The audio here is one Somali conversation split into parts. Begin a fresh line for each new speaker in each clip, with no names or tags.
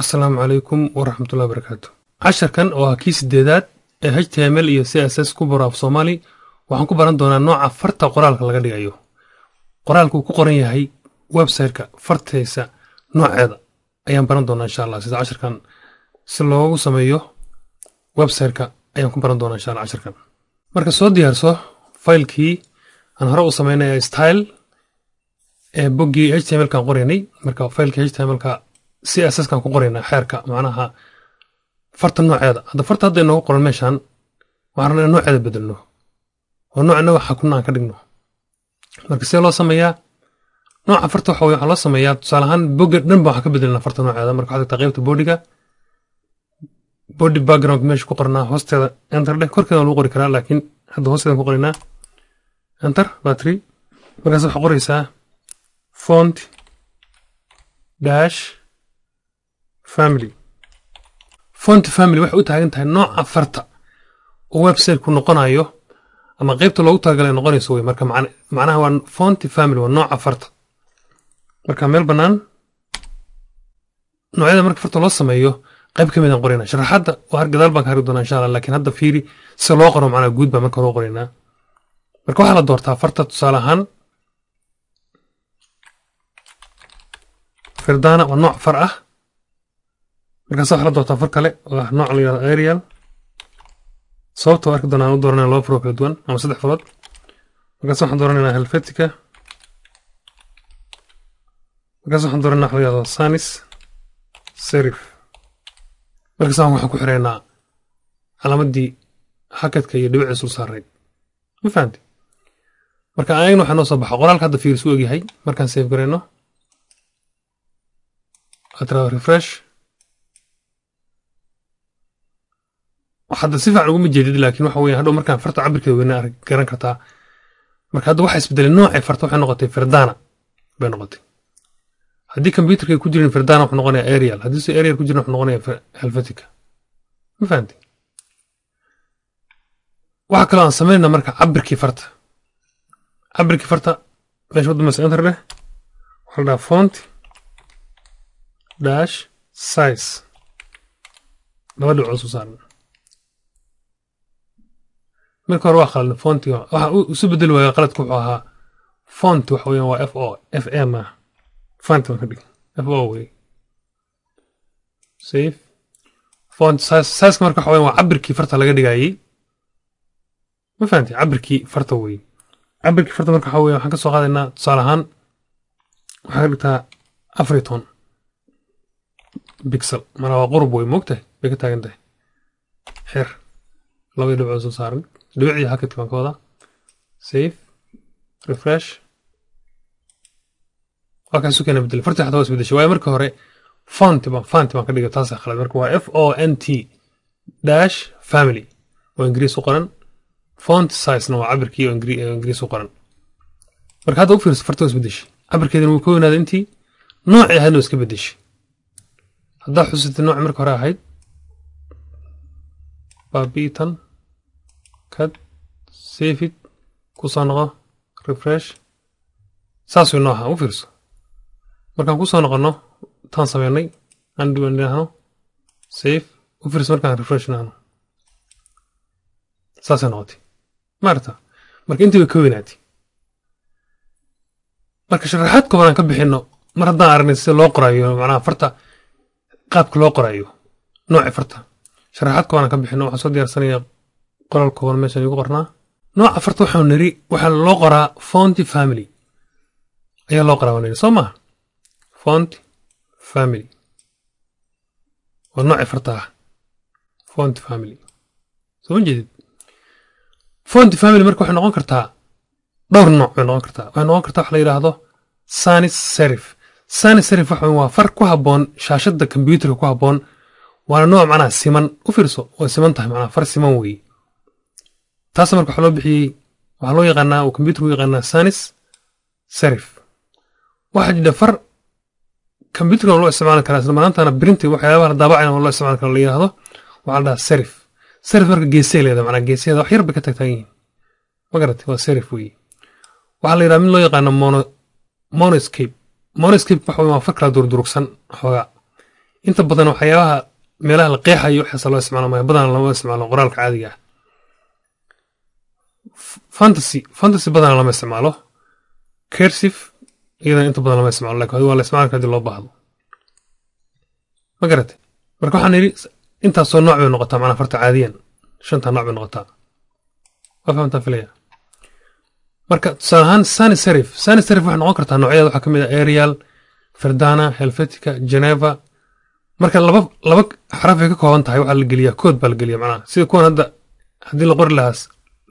Asalaamu calaykum waraxmatullahi wabarakaatu. Casharkan oo ah kii 8aad ee HTML iyo CSS ku baro af Soomaali, waxaan ku baran doonaa nooca farta qoraalka laga dhigayo. Qoraalku ku qoran yahay website-ka fartaysa nooceeda ayaan baran doonaa insha Allah. Sida casharkan si loogu sameeyo website-ka ayaan ku baran doonaa insha Allah casharkan. Marka soo diyaarso faylkii aan hore u sameynaya style ee boggii HTML kan qoraynay. Marka faylkii HTML ka CSS kan ku qoraynaa xeerka, macnaha farta nooceeda. Hadda farta hadda inoogu qoran meeshaan waxaan rabnaa in nooceeda bedelno oo nooc innaga xakunna aan ka dhigno. Marka see loo sameeyaa nooca farta? Waxa waxaa loo sameeyaa, tusaale ahaan, bogga dhan ba waxaan ka bedelnaa farta nooceeda. Marka waxaad tagtaa qaybta body-ga, body background meesha ku qornaa hoosteeda enter dheh. Korkeeda waa lagu qori karaa, laakiin hadda hoosteedan ku qoraynaa. Enter battery. Markaas waxaa qoraysaa font dash family. Font family waxay u taagan tahay nooca farta oo website ku noqonayo ama qaybta loogu talagalay noqonayso wey. Marka macnaha waa font family, waa nooca farta. Marka meel bannaan noocyada marka farta loo sameeyo qayb ka midaan qoraynaa. Sharaxaadda waa har gadaal baan ka hari doonaa insha Allah, laakiin hadda fiiri si loo qoro. Macnaha guud baa marka hore u qoraynaa. Marka waxaa la doortaa farta, tusaale ahaan Verdana waa nooc far ah. Markaas waxaa la doortaa far kale oo ah nooc la yihahdo Arial. Sababta waa arki doonaa aan u dooranayna laba faroo kala duwan ama saddex farood. Markaas waxaan dooranaynaa Helvetica. Markaas waxaan dooranaa waxa la yihahdo sans serif. Markaas waxaan ku xiraynaa calaamadii hakadka iyo dhibicii sul saarayd. Ma fahanti? Marka ayagna waxaa noo soo baxa qoraalka. Hadda fiir isu egyahay markaan save garayno, aad tirahdo refresh. Hadda si fiican uguma jeedid, laakiin waxa weeye hadhow markaan farta cabirkeeda weyna arag garan kartaa. Marka hadda waxa isbedelay noocay farta, waxay noqotay Verdana bay noqotay. Haddii computerka ku jirin Verdana, wuxuu noqonayaa Arial. Haddii se Arial ku jirin, wuxuu noqonayaa Helvetica. Ma fahanti? Waxa kaloo aan samaynaa marka cabirkii farta. Cabirkii farta meesha u dambaysa enter dheh. Waxaa la dhahaa font dash size, laba dhibcood soo saaran. Marka hore waa qaladna fontiga, waxa uu isu bedeli waaya qaladka wuxuu ahaa font. Waxa weeyaan waa f o f m ah, font baan ka dhig, f o wey. Save. Font size, sizeka marka waxa weeyaan waa cabirkii farta laga dhigayay. Ma fahanti? Cabirkii farta wey. Cabirkii farta marka waxa weeye waxaan ka soo qaadaynaa, tusaale ahaan, waxaa ka dhigtaa 14 pixel. Mana waa qurub wey, moogtahay bay ka taagan tahay. Xir, labadii dhibcood soo saaran, dhibicii hakadka baan ka wadaa. Save, refresh. Waa kaasu keena bedelay fartii, xataa waa isbedeshay, waayo marka hore font baan ka dhigay, taasa khalad. Marka waa f o n t dash family oo Ingiriis u qoran, font size-na waa cabirkii oo Ingiriis u qoran. Marka hadda u fiirso, farta waa isbedeshay, cabirkeedina wuu ka weynaaday intii noocii ahaydna waa iska bedeshay. Haddaa xusatay nooci marka hore ahayd, baabi'itan kad, save it, ku soo noqo, refresh. Saas way noo ahaa. U fiirso, markaan ku soo noqonno taan sameynay, undo aan idhaahno, save. U fiirso, markaan refresh idhaahno, saasay noqotay maarata. Marka intii way ka weynaatay. Marka sharaxaad kooban aan ka bixinno mar haddaan aragnay sida loo qorayo, macnaha farta qaabka loo qorayo nooci farta, sharaxaad kooban aan ka bixinno. Waxaan soo diyaarsanayaa qoraal kooban meeshaan igu qornaa. Nooca farta waxaanu niri waxaa loo qoraa font family ayaa loo qoraa, waan niri, soo maha? Font family waa nooci farta ah, font family. Soo ma jeedid? Font family marka waxay noqon kartaa dhowr nooc bay noqon kartaa. Waxay noqon kartaa wax la yidhaahdo sans serif. Sans serif waxa waa far ku habboon shaashadda computerka ku habboon, waana nooc macnaha siman. U fiirso, waa siman tahay, macnaha far siman weeye. Taas marka waxaa loo bixiyey, waxaa loo yaqaanaa uu computerku u yaqaanaa sans serif. Waxaa jira far computerka loo isticmaali karaa, isla maantana printing, waxyaabaha la daabacayna loo isticmaali karo, la yidhaahdo waxaa la dhahaa serif. Serif marka geesay leedahay, macnaha geesaheeda wax yar bay ka tagtaagan yihiin. Ma garatay? Waa serif weeye. Waxaa la yidhaha mid loo yaqaano monoscape. Monoscape waxa waa far kala durdurugsan xoogaa. Inta badan waxyaabaha meelaha la qeexayo waxaas loo isticmaalo, maya, badanaa lama isticmaalo qoraalka caadiga ah. Fantasy badanaa lama isticmaalo. Cursive iyadana inta badan lama isticmaalo, laakiin waa la isticmaali kara hadii loo baahdo. Ma garatay? Marka waxaan yidhi intaasoo nooc bay noqotaa, macnaa farta caadiyan shanta nooc bay noqotaa. Waa fahamtaan filaya. Marka tusaale ahaan sans serif, sans serif waxay noqon kartaa noocyadeeda waxaa ka mid ah Arial, Verdana, Helvetica, Geneva. Marka laba xaraf ay ka kooban tahay, waxaa la geliyaa code baa la geliyaa, macnaha sida kuwan hadda haddii la qori lahaa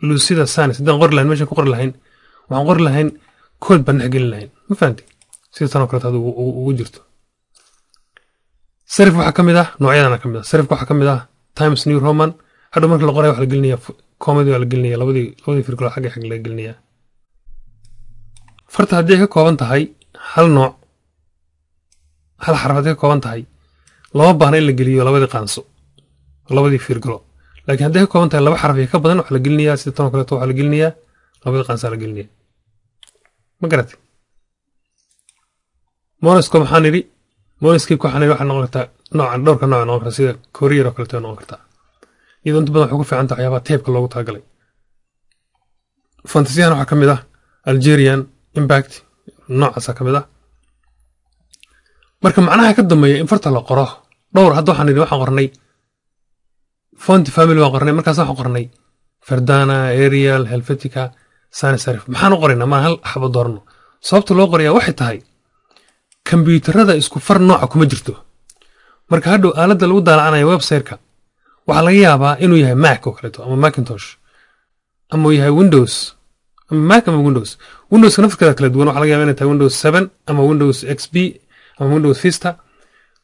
Lucida Sans, haddaan qori lahayn meeshan ku qori lahayn, waxaan qori lahayn code baan dhex gelin lahayn. Ma fahanti? Sida tan oo kaleeto hadda ugu jirto. Serif waxaa ka mid ah noocyadana ka mid ah. Serifka waxaa ka mid ah Times New Roman. Hadhow marka la qorayo waxaa la gelinaya comma-dii waa la gelinaya, labadii firgalo xagga xag laga gelinaya. Farta haddii ay ka kooban tahay hal nooc, hal xaraf haddii ka kooban tahay, looma baahna in la geliyo labadii qaanso, labadii fiirgalo. Laakiin hadday ka kooban tahay laba xaraf iyo ka badan, waxaa la gelinayaa sida tan oo kaleeto, waxaa la gelinayaa labadii qaansaa la gelinaya. Ma garatay? Monosco maxaan nidhi? Monoscape waxaan nidhi waxaa noqon kartaa noocan, dhowrka nooc noqon karta, sida Courier oo kaleeto noqon kartaa, iyadoo inta badan waxay ku fiican tahay waxyaabaha type-ka loogu talagalay. Fantasiyahan waxaa ka mid ah Algerian, Impact, noocaasaa ka mid ah. Marka macnaha ka dambeeya in farta la qoro dhowr, hadda waxaan nidhi waxaan qornay font family baan qornay, markaas waxaan qornay Verdana, Arial, Helvetica, sans serif. Maxaan u qoraynaa? Maan hal xabo doorno? Sababta loo qorayaa waxay tahay kombiyuutarada isku far nooca kuma jirto. Marka hadhow aaladda lagu daalacanayo website-ka waxaa laga yaabaa inuu yahay Mac oo kaleeto ama Macintosh ama uu yahay Windows ama Mac ama Windows. Windowska naftirkeeda kala duwan, waxaa laga yaabaa inay tahay Windows 7 ama Windows XP ama Windows Vista.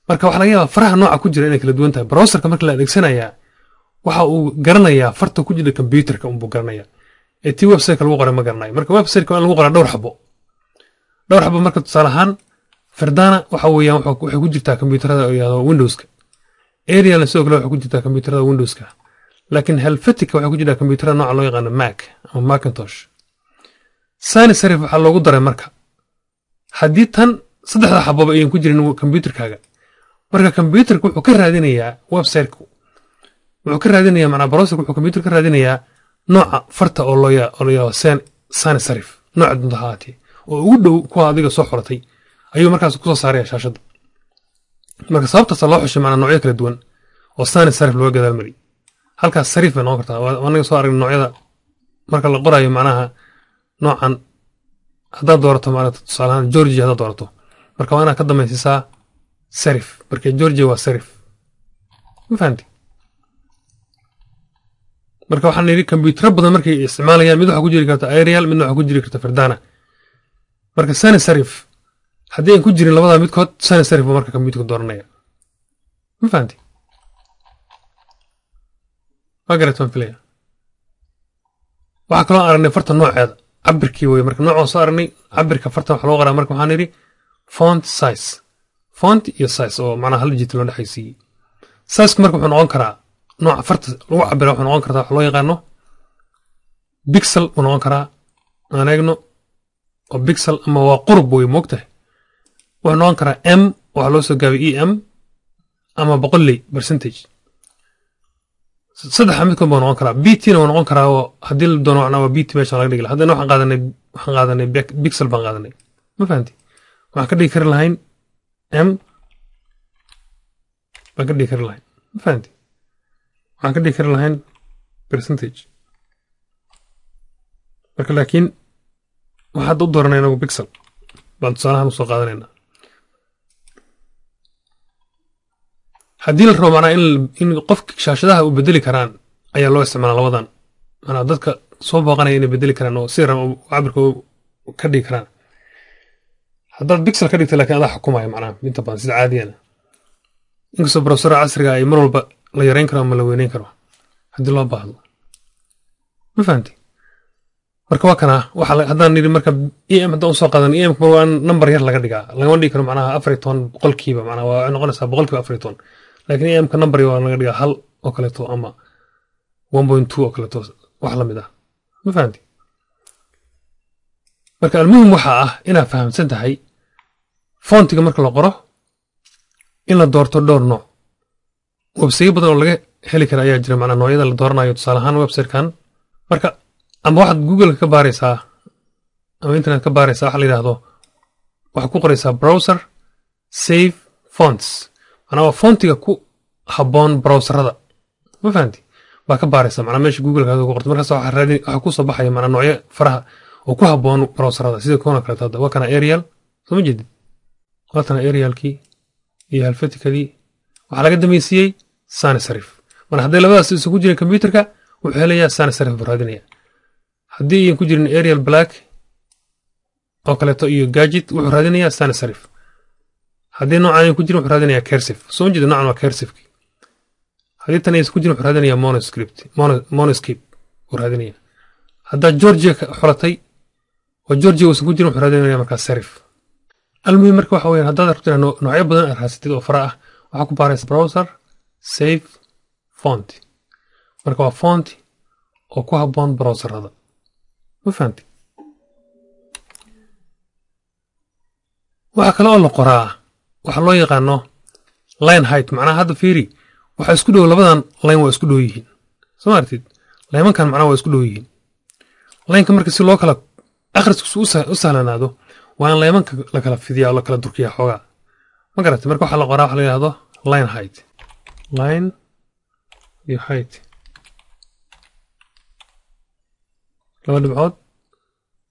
Marka waxaa laga yaabaa faraha nooca ku jira inay kala duwan tahay. Browserka marka la adeegsanayaa waxa uu garanayaa farta ku jira computerka unbuu garanayaa, ee tii websiteka lagu qoray ma garanayo. Marka websiteka waa in lagu qoraa dhowr xabo, dhowr xabo. Marka tusaale ahaan Verdana waxa weeyaan waxay ku jirtaa kombiyuutarada oo yidhahdo Windowska. Arial sidoo kale waxay ku jirtaa kombiyuutarada Windowska, laakiin Helvetica waxay ku jirtaa kombiyuutarada nooca loo yaqaano Mac ama Macintosh. Sans serif waxaa loogu daray marka haddii tan saddexda xaboba ayan ku jirin kombiyuutarkaaga, marka kombiyuutarka wuxuu ka raadinayaa websiteku, wuxuu ka raadinayaa, macnaa browserka wuxuu kombiyuutar ka raadinayaa nooca farta oo la yidhahdo sans serif, nooca dunta ha ahaatee, oo ugu dhow kuwa adiga soo xoratay ayuu markaas kusoo saaraya shaashadda. Marka sababtaasa loo xushay, macnaa noocyo kala duwan oo sans serif looga gadaal mariyay. Halkaas serif bay noqon kartaa. Waa anaga soo aragnay noocyada marka la qorayo, macnaha noocan haddaad doorato, maarata tusaale ahaan Georgia haddaad doorato, marka waa inaad ka dambaysiisaa serif, marka Georgia waa serif. Ma fahanti? Marka waxaan nidhi kombiyuutaro badan markay isticmaalayaan, mid waxaa ku jiri karta Arial, midna waxaa ku jiri karta Verdana. Marka sans serif haddii aan ku jirin labadaa midkood, sans serif buu marka kombiyuutarka dooranaya. Ma fahanti? Waa garat waan filaya. Waxaa kaloo aragnay farta nooceeda, cabirkii wey. Marka noocaan soo aragnay, cabirka farta waxa loo qoraa, marka waxaan nidhi font size, font iyo size oo macnaha hal digit loo dhexaysiiyey. Sizeku marka wuxuu noqon karaa nooca farta lagu cabira, wuxuu noqon kartaa waxa loo yaqaano pixel uu noqon karaa. Aan eegno oo pixel ama waa qurub wey, moogtahay. Wuxuu noqon karaa em, waxaa loo soo gaabay em, ama boqolley percentage. Saddexa midkood buu noqon karaa. pt na wuu noqon karaa, oo haddii la doono macnaa waa pt meesha laga dhigi lahaa. Haddana waxaan qaadanay pixel baan qaadanay. Ma fahanti? Waxaan ka dhigi kari lahayn em baan ka dhigi kari lahayn. Ma fahanti? Waxaan ka dhigi kari lahayn percentage. Marka laakiin waxaa hadda u dooranay inagu pixel baan tusaalahan usoo qaadanaynaa. Haddii la rabo macnaa in qofka shaashadaha u bedeli karaan ayaa loo isticmaalaa labadan, macnaa dadka soo booqanaya inay bedeli karaan oo si ran cabirka ka dhigi karaan. Haddaad pixel ka dhigto laakiin adaa xukumaya, macnaha inta badan sida caadiyana, inkastoo browsera casriga ay mar walba la yareyn karo ama la weyneyn karo haddii loo baahdo. Ma fahanti? Marka waa kana waxa haddaan nidhi marka em, haddaan usoo qaadan em, mar waa in number yar laga dhigaa. Lagama dhigi karo macnaha 14%, macnaha waa noqonaysaa 14%. Laakiin em ka number waa laga dhigaa hal oo kaleeto ama 1.2 oo kaleeto, wax la mid ah. Ma fahanti? Marka almuhim waxaa ah inaad fahamsan tahay fontiga marka la qoro. In la doorto dhowr nooc, websiteyo badan oo laga heli kara ayaa jira, macnaa noocyada la dooranayo. Tusaale ahaan websitekan marka, ama waxaad Google ka baaraysaa ama internet ka baaraysaa waxa la yidhaahdo, waxaad ku qoraysaa "browser safe fonts", macnaa waa fontiga ku habboon browserada, ma fahanti? Baa ka baaraysa macnaa meesha Google ka ku qorto. Markaas waxaa raadin, waxaa kusoo baxaya macnaa noocyo faraha oo ku habboon browserada, sida kuwan kaleeto. Hadda waa kana Arial, soo ma jeedid? Waa tana Arialkii iyo Helveticadii, waxaa laga dameysiiyey sans serif. Marka hadday labadaas isugu jirin, computerka wuxuu helayaa sans serif buu raadinaya. Haddii ayan ku jirin Arial Black oo kaleeto iyo Gadget, wuxuu raadinayaa sans serif. Haddii noocan ayan ku jirin, wuxuu raadinayaa cursive. Soo ma jeeda? Noocan waa cursiveki. Haddii tan aysan ku jirin, wuxuu raadinayaa monoscript, monoscape buu raadinaya. Haddaad Georgia xulatay oo Georgia uusan ku jirin, wuxuu raadinaya markaa serif. Almuhim, marka waxa weeyaan, haddaad rabto inaad noocyo badan aad raasatid oo fara ah, waxaa ku baaraysa "browser safe font". Marka waa font oo ku habboon browserada, ma fahamtid? Waxaa kale oo la qoraa waxa loo yaqaano line height. Macnaha hadda fiiri, waxaa isku dhow labadan line, waa isku dhow yihiin, soo ma aragtid? Laymankan macnaha waa isku dhow yihiin. Lineka marka si loo kala akhrisku u sahlanaado, waa in laymanka la kala fidiyaa oo la kala durkiyaa xoogaa, ma garatay? Marka waxaa la qoraa waxa la yidhahdo line height, line iyo height, laba dhibcood.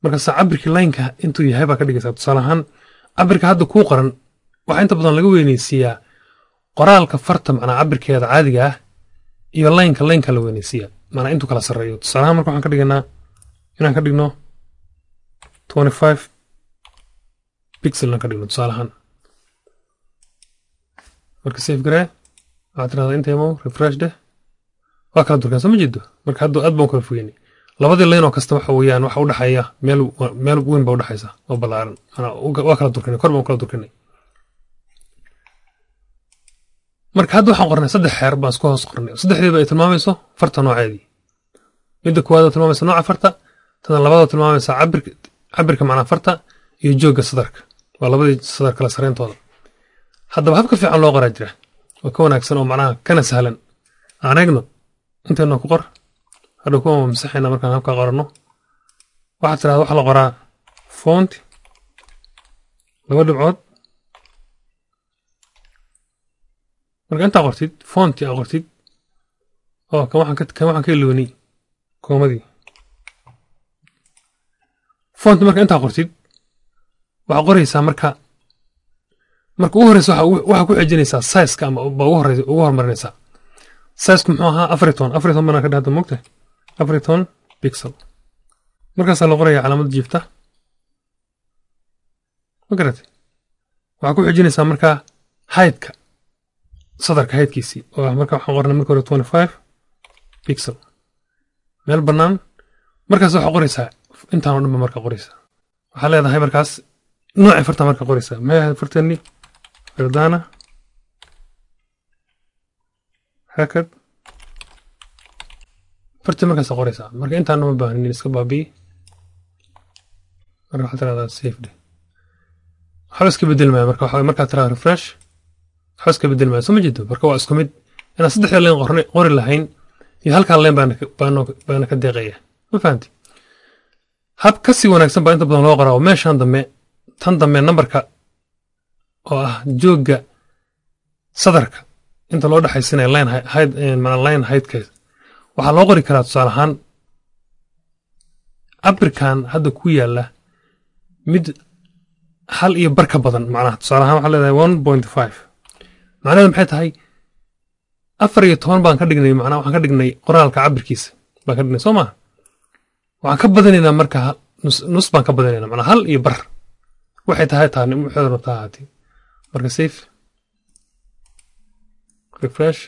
Markaasa cabirkii lineka intuu yahay baa ka dhigaysaa. Tusaale ahaan cabirka hadda kuu qoran waxaa inta badan laga weyneysiiyaa qoraalka farta, macnaa cabirkeeda caadiga ah, iyo lineka la weyneysiiyaa, macnaa intuu kala sarreeyo. Tusaale ahaan marka waxaan ka dhiganaa inaan ka dhigno 25 pixel aan ka dhigno tusaale ahaan. Marka save garee, waxaad tirahdaa inta imow, refresh dheh. Waa kala durkaan, soo ma jeedo? Marka hadda aad baan kala fogeynay labadii line oo kasta. Waxa weeyaan waxa udhexeeya meel weyn baa udhexaysa oo ballaaran, manaa waa kala durkinay, kor baan kala durkinay. Marka hadda waxaan qornay saddex xeer baan isku hoos qornay, saddexdiiba ay tilmaamayso farta nooceedii. Midda koowaad oo tilmaamaysa nooca farta, tana labaad oo tilmaamaysa cabirka macnaa farta iyo joogga sadarka, waa labadii sadar kala sareyntooda. Haddaba habka fiican loo qoraa jira oo ka wanaagsan oo macnaha kana sahlan. Aan eegno, intaynu ku qor, hadhow kuwan waa masaxayna markaan habkaa qoranno. Waxaad tirahda waxaa la qoraa font, laba dhibcood. Marka intaa qortid, fonti aa qortid, oo kan waxaan ka ilownay koomadii. Font marka intaa qortid, waxaa qoraysaa marka ugu horeysa waxaa ku xijinaysaa sizeka, ama baa ugu horeysa ugu horumarinaysaa. Sizeku muxuu ahaa? 14, 14 banaan ka dhahda, mogtahay? 14 pixel. Markaasaa la qoraya calaamad jiifta, ma garatay? Waxaa ku xijinaysaa markaa heightka, sadarka heightkiisii, oo ah marka waxaan qornay marka hore 25 pixel, meel bannaan. Markaas waxaa qoraysaa intaan oo dhan ba marka qoraysaa. Waxaa leedahay markaas noocii farta marka qoraysaa. Maxay ahayd farteennii? Verdana hakad farti markaasa qoraysaa. Marka intaan uma baahnin, iska baabi'i. Marka waxaa tirahdaa save dheh, waxba iska bedeli maayo. Marka waxa markaa tirahdaa refresh, waxba iska bedeli maayo, soo ma jeedo? Marka waa isku mid inaan saddexda line qori lahayn iyo halkaa line baana ka deeqaya, ma fahanti? Hab ka sii wanaagsan baa inta badan loo qoraa, oo meeshan dambe, tan dambe, nambarka oo ah joogga sadarka inta loo dhexaysinaya line height, maanaa line heightka, waxaa loo qori karaa tusaale ahaan cabirkan hadda ku yaalla mid hal iyo bar ka badan. Macnaha tusaale ahaan waxaa leedahay 1.5. Macnaheedu maxay tahay? 14 baan ka dhignay, macnaha waxaan ka dhignay qoraalka cabirkiisa baan ka dhignay, soo maha? Waxaan ka badinaynaa marka nus baan ka badinaynaa, macnaa hal iyo bar waxay tahay taa waxay rabtaa ahaatee. Marka save, refresh.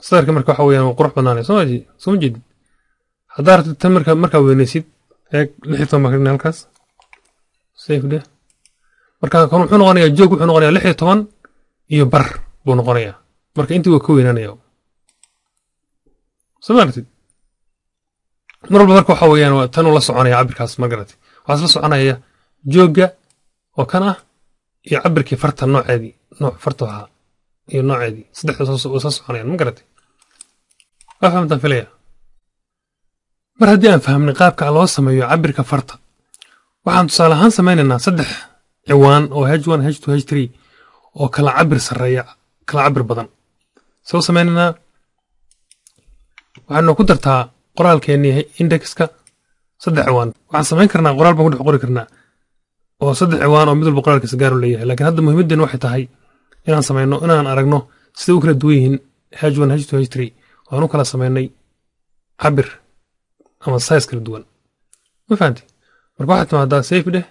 Sadarka marka waxa weeyaan waa qurux badnaanaya, soo ma jeedid? Haddaa rabtid tan markaa weynaysid, eeg, 16 baan ka dhignay halkaas, save dheh. Marka kan wuxuu noqonayaa joog, wuxuu noqonayaa 16 iyo bar buu noqonayaa. Marka intii waa ka weynaanaya, soo ma aragtid? Mar walba marka waxa weeyaan waa tan uu la soconaya cabirkaas, ma garatay? Waxaa isla soconaya joogga oo kan ah. Iyo cabirkii farta nooceedii, nooc fartu ahaa iyo nooceedii, saddexda soo soconayaan. Ma garatay? Waa fahamtaan filaya. Mar haddii aan fahamnay qaabka loo sameeyo cabirka farta, waxaan tusaale ahaan samaynaynaa saddex ciwaan oo H1, H2, H3 oo kala cabir sarreeya, kala cabir badan. Soo samaynaynaa, waxaanu ku dartaa qoraalkeennii indexka saddex ciwaan. Waxaan samayn karnaa qoraal baan ku dhex qori karnaa oo saddex ciwaan oo mid walba qoraalkiisa gaar u leeyahay, laakiin hadda muhiimaddeenu waxay tahay inaan samayno, inaan aragno sida u kala duwan yihiin H1, H2, H3 oo aan u kala samaynay cabir ama size kala duwan. Ma fahanti? Marka waxaad timaadaa save dheh,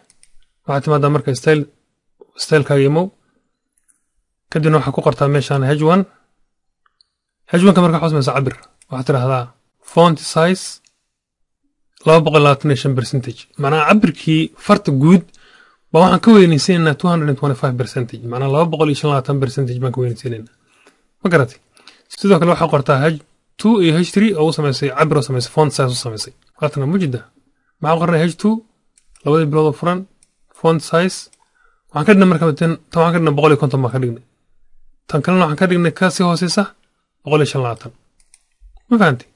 waxaad timaadaa marka style, stylekaaga imow, kadibna waxaad ku qortaa meeshaan H1. H1 ka marka waxaad samaysaa cabir, waxaad tidhaahdaa font size 225%. Macnaha cabirkii farta guud baa waxaan ka weynaysiinaynaa 225%, macnaha 225% baan ka weynaysiinaynaa. Ma garatay? Sidoo kale waxaa qortaa H2 iyo H3 oo u samaysay cabir, oo samaysay font size u samaysay. Waatana mujida maxaa qornay? H2, labadii bilood oo furan, font size waxaan ka dhignay marka tan waxaan ka dhignay 150 baan ka dhignay, tan kalena waxaan ka dhignay ka sii hooseysa 125. Ma fahanti?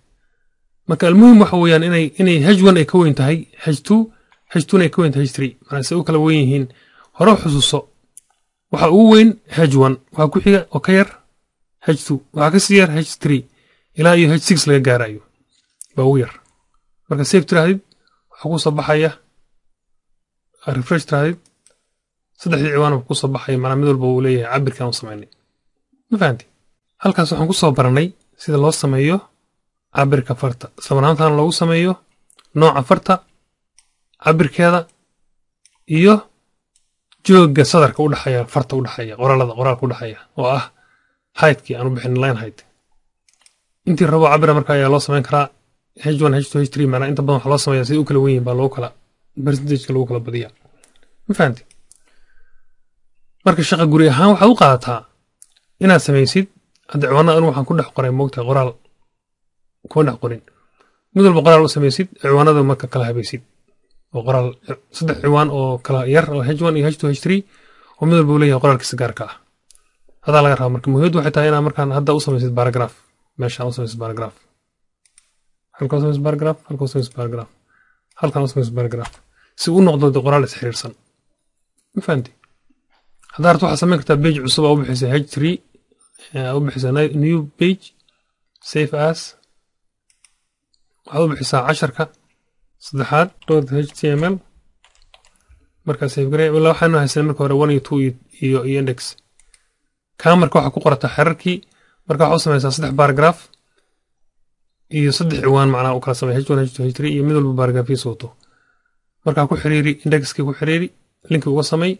Marka almuhim waxa weeyaan inay H1 ay ka weyn tahay H2, H2 ay ka weyn tahay H3, macnaa say u kala weyn yihiin. Hore u xusuuso, waxa ugu weyn H1, waxaa ku xiga oo ka yar H2, waxaa ka sii yar H3, ilaa iyo H6 laga gaarayo baa ugu yar. Marka save tiraahdid, waxaa ku soo baxaya, refresh tiraahdid, saddexdii ciwaan ku soo baxaya, macnaa mid walba uu leeyahay cabirkaan u samaynay. Ma fahanti? Halkaas waxaan ku soo baranay sida loo sameeyo cabirka farta, islamar ahaantaana loogu sameeyo nooca farta, cabirkeeda iyo joogga sadarka u dhexeeya farta, u dhexeeya qoraalada, qoraalka u dhexeeya oo ah heightkii aan u bixin line height. Intii rabo cabira marka ayaa loo samayn karaa H1, H2, H3. Macnaa inta badan waxaa loo sameeyaa siday u kala wen yihin baa loogu kala percentageka lagu kala badiyaa. Ma fahanti? Marka shaqa guri ahaan waxaad u qaadataa inaad samaysid. Hadda ciwaanada anigu waxaan ku dhex qoray, moogtahay, qoraal kuma dhex qorin. Mid walba qoraal u samaysid ciwaanada, marka kala habaysid oo qoraal saddex ciwaan oo kala yar oo H1 iyo H2, H3 oo mid walba uu leeyahay qoraalkiisa gaarka ah hadaa laga rabaa. Marka muhiimaddu waxay tahay inaad markaan hadda u samaysid paragraph, meeshaan u samaysid paragraph, halka u samaysid paragraph, halka u samaysid paragraph, halkan u samaysid paragraph, si uu noqdo de qoraal isxiriirsan. Ma fahanti? Haddaa rabto waxaad samayn kartaa page cusub aa u bixisa H3, u bixisaa new page, save as, waxaad u bixisaa casharka saddexaad .html. Markaa save garey. Ilaa waxaanu haysanay marka hore one iyo two iyo index kaa. Marka waxaa ku qorataa xerarkii. Marka waxaa u samaysaa saddex paragraph iyo saddex ciwaan, macnaha u kala samey H1, H2, H3 iyo mid walba paragraphkiisa wato. Markaa ku xiriiri indexkii, ku xiriiri linki uga samey.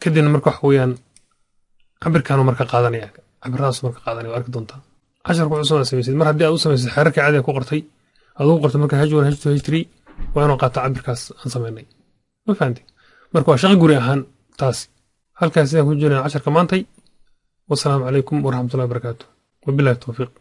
Kadibna marka waxa weeyaan cabirkaanu marka qaadanaya, cabiradaas marka qaadanaya waa arki doontaa casharku cusub aad samaysid. Mar haddii aad u samaysid xeerarkii caadiga ku qortay, aad ugu qortay marka H1, H2, H3, waa inuu qaato cabirkaas aan samaynay. Ma fahanti? Marka waa shaqo guri ahaan taasi. Halkaas sidaan ku jirnaa casharka maantay. Wasalaamu calaykum waraxmatullahi wabarakaatu, wabillahi towfiiq.